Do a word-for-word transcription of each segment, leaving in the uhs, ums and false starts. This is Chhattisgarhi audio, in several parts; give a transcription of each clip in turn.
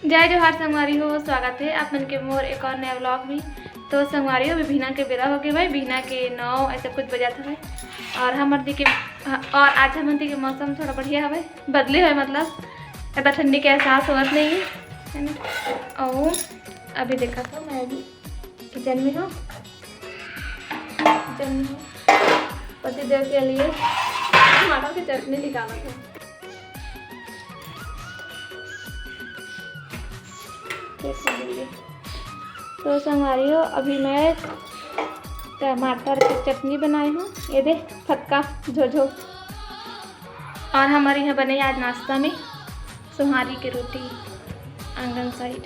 जय जोहार संगवारी हो, स्वागत हे आप मन के मोर एक और नया vlog में। तो संगवारी हो, अभी बिहना के बेरा हो गए भाई, बिहना के नौ ऐसे कुछ बजात हवय। और हमर दी के, और आज हमर दी के मौसम थोड़ा बढ़िया हवय, बदले हवय, मतलब ज्यादा ठंडी के एहसास होवत नहीं है, है ना। और अभी देखा था मैं अभी किचन में हूँ, किचन में हूँ, पतिदेव के लिए टमाटर की चटनी निकाला था। तो संगवारी हो, अभी मैं टमाटर की चटनी बनाई हूँ। ये दे फटका झोझो। और हमारे यहाँ बने आज नाश्ता में सुहारी के रोटी, आंगन साइड।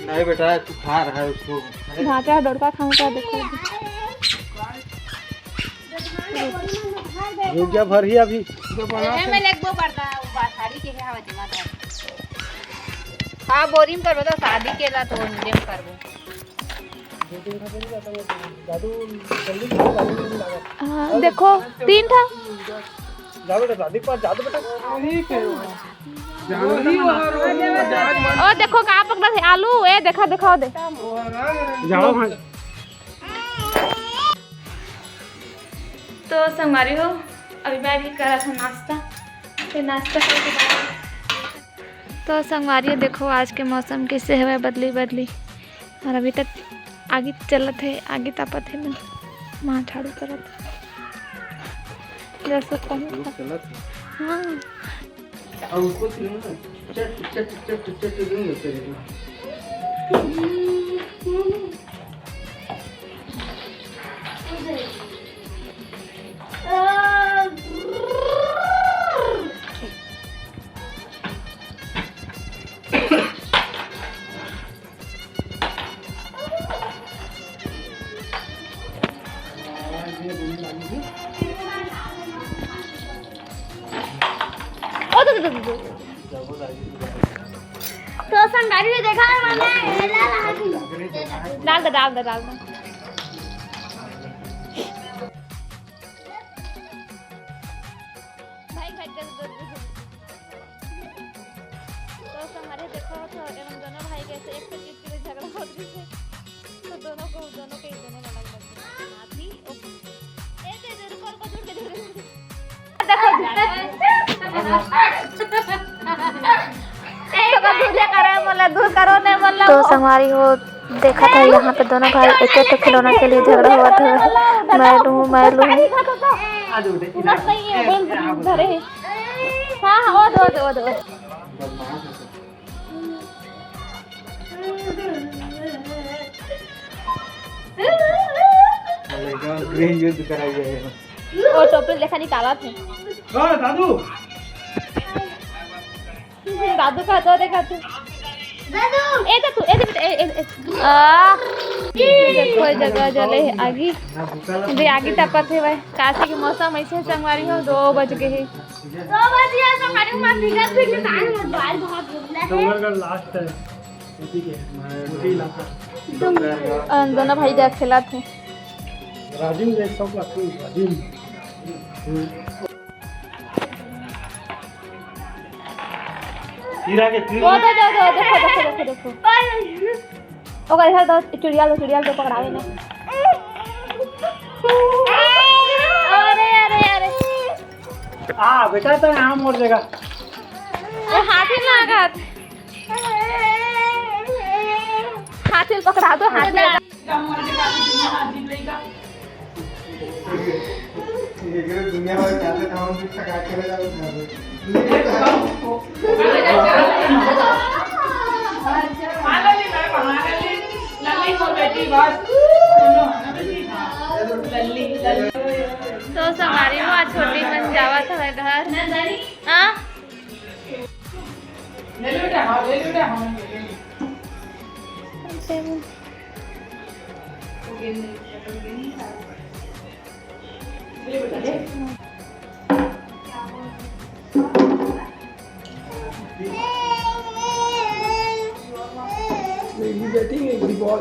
नहीं बेटा, तू खा रहा है उसको। अरे। भाटा डोड़का खाऊं क्या? देखो। रुक जा, भर ही अभी। जो बना ए, मैं लेगबो पर्दा, उ बा, साड़ी के है, हवा जमा कर। हाँ, बोरी में करबो तो शादी के ला तो नीचे में करबो। हाँ, देखो, तीन ठा। जा बेटा, दादी के पास जा तो बेटा। ओ देखो का पकड़ा थे आलू, ए देखा, देखा दे। जाओ भाई। तो संगवारी हो, अभी मैं भी करा था नाश्ता। तो नाश्ता करके बाद, तो संगवारी हो, देखो आज के मौसम कैसे हवे, बदली बदली। और अभी तक आगी चलत है, आगी तापत है, मन माँ झाड़ू करत। जैसे कहूँ। हाँ। और उसको छीलो ना, चट, चट, चट, चट, चट, चट, चट। ओ, दे, दे, दे, दे। तो संगवारी हो देखा है मैंने, डाल दे, डाल दे, डाल दे। भाई, भाई, जल्दी, जल्दी, जल्दी। तो संगवारी देखो, तो एमन दोनों भाई के ऐसे एक से चीज के लिए झगड़ा होत रहिसे। तो दोनों को, दोनों के, दोनों लड़ाई लग गई। आदमी, ओ, ए, दे, दे, रुको, रुको, दूर के, दूर के, दूर के। देखो, दूर के। ए, तो दूर करे, बोला, दूर करो, नहीं बोला। तो संगवारी हो, देखा था यहाँ पे दोनों भाई एक एक खिलौना के लिए झगड़ा हुआ था। मैं लूँ, मैं लूँ। हाँ, हाँ, वो दो, दो, दो। गृह युद्ध कराई है। वो टोपी लेखा निकाला थे। हाँ, दादू। दादू का तो देखा तू। दादू। ए तो तू, ए तो बेटा, ए, ए, ए। आ। कोई जगह जले आगी। दे आगी तपत है भाई। काशी के मौसम ऐसे संगवारी हो, दो बज गए हैं। दो बज गया, संगवारी हो, भीगत भीगत आए हैं, बाल बहुत धुंधला है। डोंगरगढ़ लास्ट है। ठीक है। ठीक है। अ, दोनों भाई जा खेला थे। राजिम देख सब लगते हैं, राजिम। हीरा के तीर। वो दो, दो, दो, देखो, देखो, देखो, देखो। ओकर इधर दो, चुड़िया दो, चुड़िया दो, पकड़ावे ना। अरे, अरे, अरे। आ, बेटा, तो यहाँ मोड़ देगा। वो हाथी लागत। हाथी पकड़ा दो, हाथी। एकरे दुनिया भर के आते थे, हम भी थका के ले जाते थे। तो संगवारी हो, आज छोटी बन जावत हवे घर। हाँ? ले लो बेटा, हाँ, ले लो बेटा, हाँ। He's batting, he's the ball.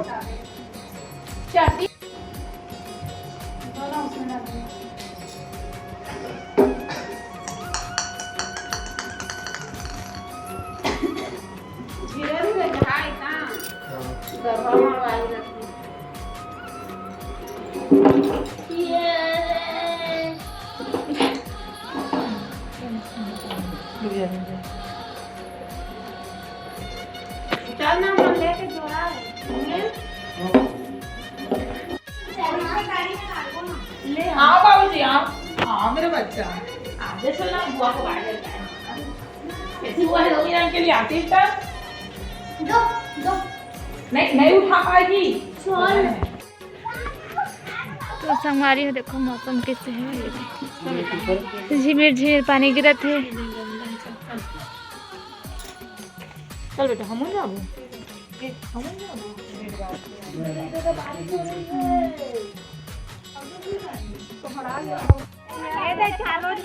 ले आओ बाबूजी, आओ। आओ मेरे बच्चा। आधे से ना बुआ को बाहर लेता है। कैसी बुआ है, दो मिनट के लिए आती है। दो, दो। नहीं, नहीं उठा पाएगी। छोड़। तो संगवारी हो, देखो मौसम कैसे है, झिमिर झिमिर पानी गिरत है। चल बेटा, हम जाबो। ए, हम जाबो।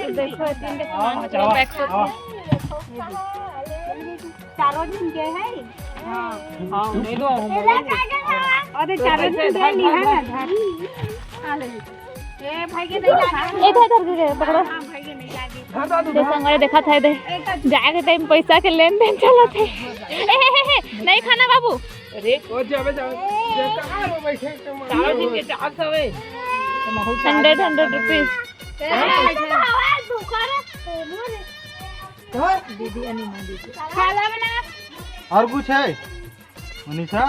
देखो, तीन देखो, हाँ, हाँ, बैक हाँ। चारों दिन के है। हाँ, हाँ, नहीं दो, हम बोले। अरे, चारों दिन के नहीं है ना, धर। हाँ, ले लीजिए। ए, भाई के नहीं लागे। इधर, इधर, इधर, पकड़ो। हाँ, भाई के नहीं लागे। तो संगवारी देखा था, इधर जाए के टाइम पैसा के लेन देन चलत है। ए, हे, हे, हे, नहीं खाना बाबू। अरे, ओ, जाबे, जाबे। ये कहाँ रो बैठे? चार दिन के चार सौ है। Hundred, hundred rupees. दीदी, अनिमा दीदी। और कुछ है मनीषा?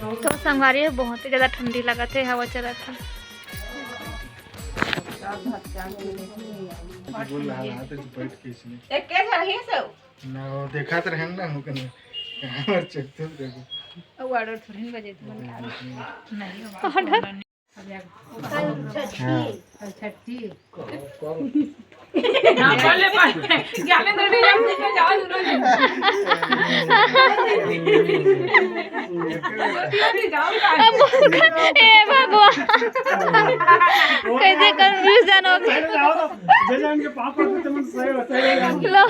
तो संगवारी हो, बहुत ही ज्यादा ठंडी लगत है, हवा चलत है। एक के झन ही सो। ना, वो देखत रहे ना, हम कने कहाँ पर चलते देखो। वो order थोड़ी बजे तुमन का। नहीं, order। कल छठी। हाँ। कल छठी। हाँ, पढ़ ले, पढ़ ले। ज्ञानेंद्र भी जाओ, तुम जाओ, दोनों जन। जाओ, जाओ। अब ए भगवान, कैसे confuse हो गए। पहले जाओ तो, जय जवान के पाँव पड़ते तुम सही, सही। लो।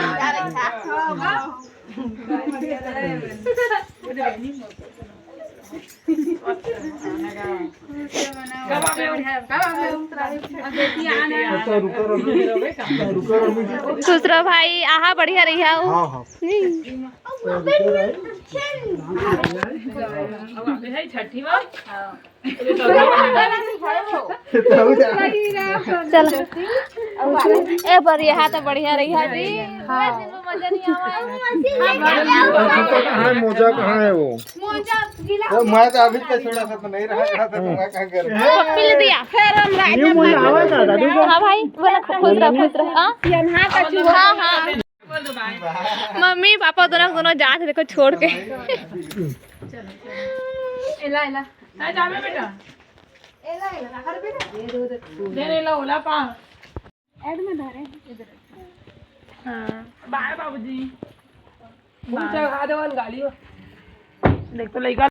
खुश रहो भाई, आहा बढ़िया रहिहा। हाँ, हाँ। छठी माँ। चल। ए, बढ़िया तो बढ़िया रहिहा जी। हाँ। मजा नहीं आवा। हाँ, मोजा कहाँ है वो? मोजा गीला। वो मैं तो अभी तक छोड़ा था, तो नहीं रहा, रहा था, तो मैं क्या करूँ? पप्पी ले दिया। फिर हम राजा न्यू मोजा आवा था, दादू को। हाँ भाई, बोला, खुश रहो, खुश रहो। हाँ? हाँ, हाँ। मम्मी पापा दोनों, दोनों जात देखो छोड़ के। एला, एला। ना जावे बेटा। एला, एला, रखा बेटा। दे रे ला ओला पा। ऐड में धरे, इधर। हाँ, बाय बाबूजी। मुंह चढ़ा देवन गाली। देख तो लइका